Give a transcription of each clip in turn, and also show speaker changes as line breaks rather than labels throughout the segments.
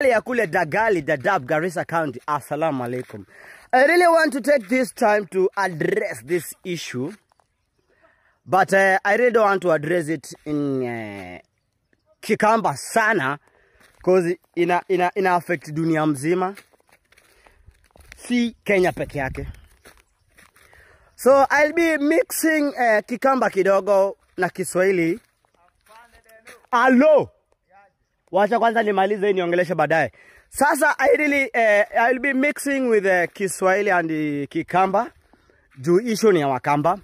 Ya kule Dagali, Dadaab, Garissa County. Assalamu alaikum. I really want to take this time to address this issue, but I really don't want to address it in Kikamba sana, cause ina affect dunia mzima, si Kenya peke yake. So I'll be mixing Kikamba kidogo na Kiswahili. Alo! Wacha kwanza nimalize niongeleshe baadaye. Sasa I really I'll be mixing with Kiswahili and Kikamba juu issue ni ya Wakamba.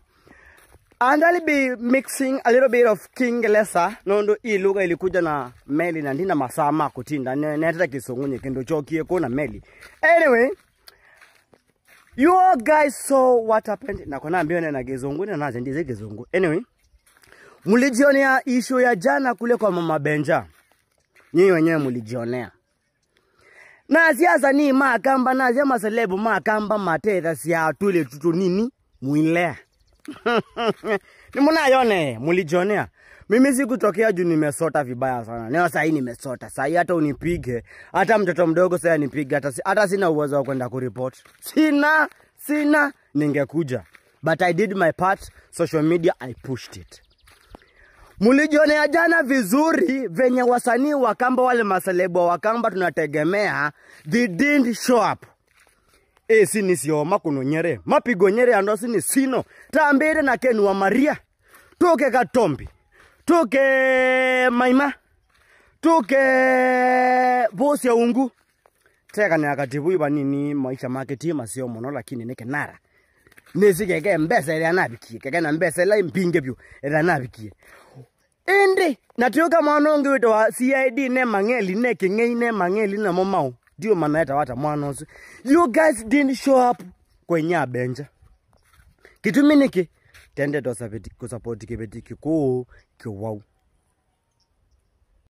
And I'll be mixing a little bit of Kingereza. Nondo hii lugha ilikuja na meli na ndina masaa kutinda neteta kisungunye kendo chokie kuna meli. Anyway, you all guys saw what happened. Na kona ambio na kizungu na naze ndize kizungu. Anyway, mulijionea issue ya jana kule kwa Mama Benja. Nyinyi wenyewe mulijionea. Na siasa ni makamba na siasa maselebu makamba matetha sia tule tutu nini muilea. Ni mnayone mulijionea. Mimi sikutokea juu nimesota vibaya sana. Leo sasa hii nimesota. Sasa hii hata unipige, hata mtoto mdogo sasa anipige, hata sina uwezo wa kwenda kureport. Sina ningekuja. But I did my part, social media I pushed it. Mulijionea jana vizuri venye wasanii Wakamba wale maselebu wa Wakamba tunategemea, they didn't show up. Sini sio makuno nyere, mapigo nyere ando sini sino. Tambere na Kenu wa Maria. Tuke Katombi. Tuke Maima. Tuke bosi ya ungu. Teka ni akatibu iba nini maisha marketing masio mono lakini neke nara. Nizike mbesa ile anabikie, keke na mbesa ile mpinge byo ile anabikie. Indi natuka mwanongi wito wa CID ne mangeli ne kingei ne mangeli na momao. Ndio maana eta wata mwanozi. You guys didn't show up kwenye Benja. Kitu miniki tende to support kibeti kikuu kiwau.